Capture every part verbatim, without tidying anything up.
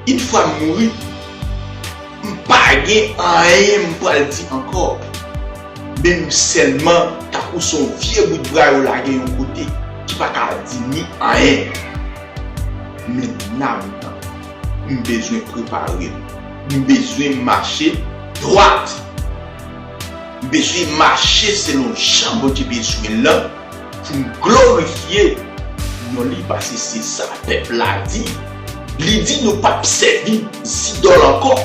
Yon fwa m mouri, m pa gen anyen m pral di ankò. Men m sèlman tankou se yon vye bout bra yo lage yon kote ki pa ka di ni anyen. Men nanm nan, m bezwen prepare m. M bezwen mache dwat. M bezwen mache selon jan Bondye bezwen l lan pou m glorifye non li, paske se sa pèp la di. Li di nou p ap sèvi zidòl ankò,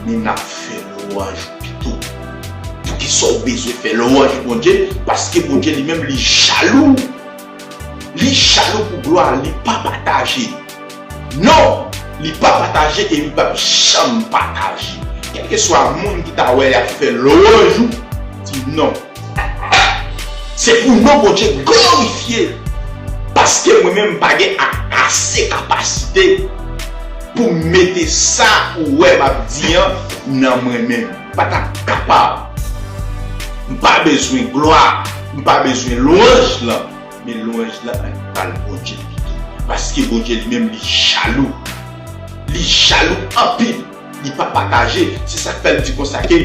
men n ap fè lwanj pito. Poukisa w bezwen fè lwanj Bondye? Paske Bondye li menm li jalou. Li jalou pou glwa, li pa pataje. Non, li pa pataje e li p ap janm pataje. Kèlkeswa moun ki ta wè y ap fè lwanj ou, di non. Se pou non Bondye glorifye. Paske mwen menm m pa gen a- ase kapasite pou m mete sa ou wè m ap di an nan mwen menm. M pa t ap kapab. M pa bezwen glwa, m pa bezwen lwanj lan, men lwanj lan al ba Bondye pito. Paske Bondye li menm li jalou. Li jalou anpil. Li pa pataje. Se sa k fè l di konsa ke,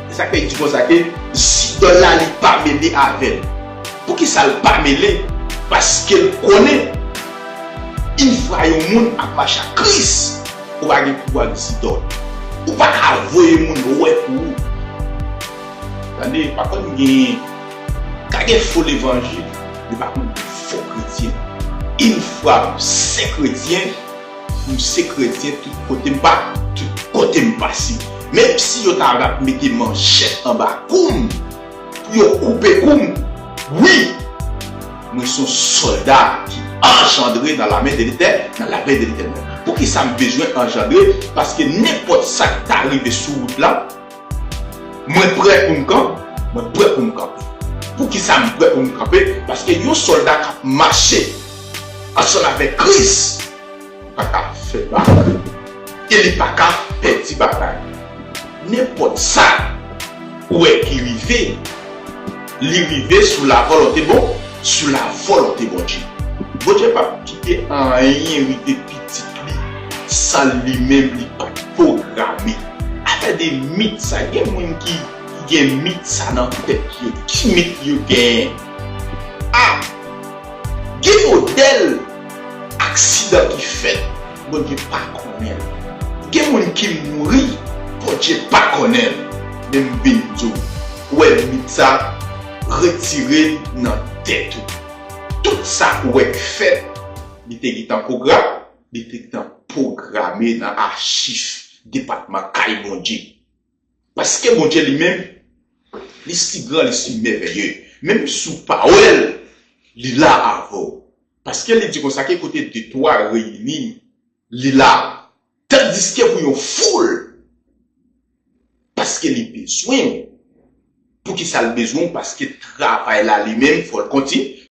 se sa k fè l di konsa ke zidòl la li pa mele avè l. Poukisa l pa mele? Paske l konnen yon fwa yon moun ap mache ak Kris, ou pa gen pouvwa ak zidòl. Ou pa ka voye moun wè pou ou. Tande, pa konn gen, ka gen fo levanjil, men pa konn gen fo kretyen. Yon fwa m se kretyen, m se kretyen tout kote m pa, tout kote m pase. Menm si yo ta rap mete manchèt anba kou m, pou yo koupe kou m, wi, mwen se yon sòlda ki anjandre nan lame de Letè-, nan lame de Letènèl. Poukisa m bezwen anjandre? Paske nenpòt sa k ta rive sou wout la, mwen prè pou m kan-, mwen prè pou m kanpe. Poukisa m prè pou m kanpe? Paske yon sòlda k ap mache ansanm avèk Kris pa ka fè batay. E li pa ka pèdi batay. Nenpòt sa ou wè ki rive, li rive sou la volonté bon, sou la volonté Bondye. Bondye p ap kite anyen rive pitit li san li menm li pa t pwograme. Afè de mit sa, gen moun ki, ki gen mit sa nan tèt yo. Ki mit yo genyen? A, gen modèl aksidan ki fèt, Bondye pa konnen l. Gen moun ki mouri, Bondye pa konnen l. Men m vin di w, ou wè mit sa, retire l nan tèt ou. Tout sa ou wè k fèt, li te gentan pwogra-, li te gentan pwograme nan achif depatman kay Bondye. Paske Bondye li menm, li si gran, li si mèvèye. Menm si w pa wè l, li la avè w. Paske li di konsa ke kote de twa reyini, li la. Tandiske pou yon foul, paske li bezwen w. Poukisa l bezwen w? Paske travay la li menm, fò l konti-,